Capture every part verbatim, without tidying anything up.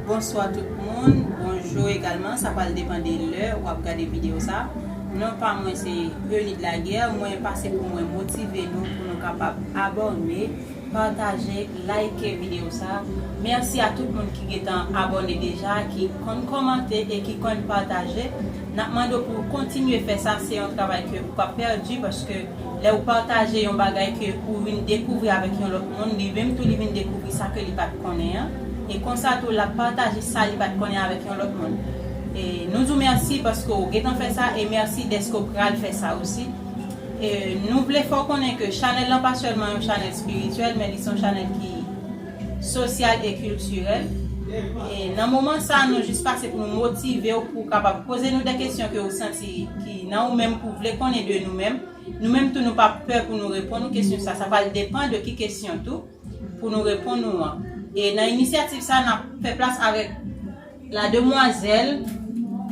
Bonswa tout moun, bonjou egalman, sa pral depann de lè w ap gade videyo sa. Non pa mwen se Eunide Laguerre, mwen pase pou mwen motive nou pou nou kapab abòne, pataje, like videyo sa. Mèsi a tout moun ki gentan abòne deja, ki konn kòmante e ki konn pataje. N ap mande w pou w kontinye fè sa, se yon travay ke ou p ap pèdi paske lè ou pataje yon bagay ke ou vin dekouvri avèk yon lòt moun, li menm tou li vin dekouvri sa ke li pa t konnen an. E konsa tou l ap pataje sa li pa t konnen avèk yon lòt moun. E nou di w mèsi paske w gentan fè sa e mèsi dèske w pral fè sa osi. E nou vle fè w konnen ke chanèl lan pa sèlman yon chanèl espirityèl, men li se yon chanèl ki sosyal e kiltirèl. E nan moman sa, nou jis pase pou nou motive w, pou w kapab poze nou de kesyon ke ou santi ki nan ou menm, pou w vle konnen de nou menm. Nou menm tou, nou pa pè pou nou reponn ou kesyon sa. Sa pral depann de ki kesyon tou pou nou reponn ou an. E nan inisyativ sa, n ap fè plas avèk la demwazèl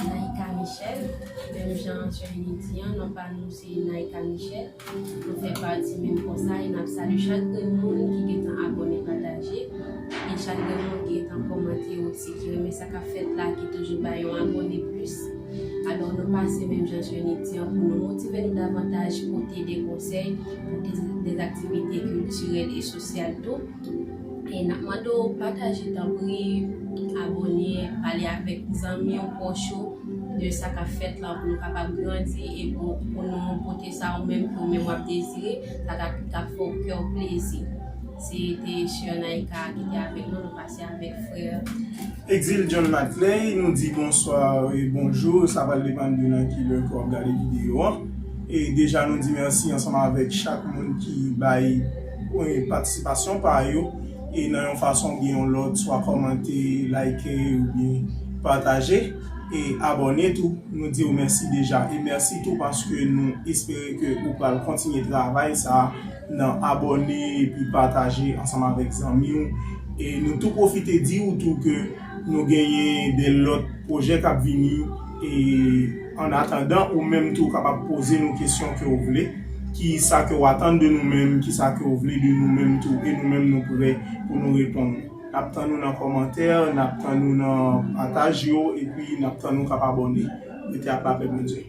Naïka Michel, menm jan Sè Eunide di an, non pa nou se Naïka Michel. Nou fè pati menm konsèy, n ap salye chak grenn moun ki gentan abòne, pataje, e chak grenn moun ki gentan kòmante osi, ki renmen sa k ap fèt la, ki toujou bay yon abòne plis. Alò, nou pase menm jan Sè Eunide di an pou nou motive nou davantaj, pote de konsèy, pote de aktivite kiltirèl e sosyal tou. E n ap mande w pataje, tanpri, abòne, pale avèk zanmi w, pwòch ou, de sa k ap fèt la pou nou kapab grandi e pou, pou nou pote sa ou menm ke ou menm w ap dezire, sa k ap, k ap fè w kè w plezi. Se te Sè Naïka ki te avèk nou, nou pase avèk frè Exil John Maclay, nou di bonswa e bonjou, sa pral depann de nan ki lè ke w ap gade videyo an. E deja nou di mèsi ansanm avèk chak moun ki bay, e, patisipasyon pa yo, e nan yon fason oubyen yon lòt, swa kòmante, like oubyen pataje, e abòne tou. Nou di w mèsi deja, e mèsi tou paske nou espere ke ou pral kontinye travay sa a nan abòne epi pataje ansanm avèk zanmi w. E nou tou pwofite di w tou ke nou genyen de lòt pwojè k ap vini, e annatandan, ou menm tou kapab poze nou kesyon ke w vle, ki sa ke w atann de nou menm, ki sa ke w vle de nou menm tou, e nou menm nou prè pou nou reponn. N ap tann ou nan kòmantè, n ap tann ou nan pataj yo, epi n ap tann ou k ap abòne. Rete ak lapè Bondye.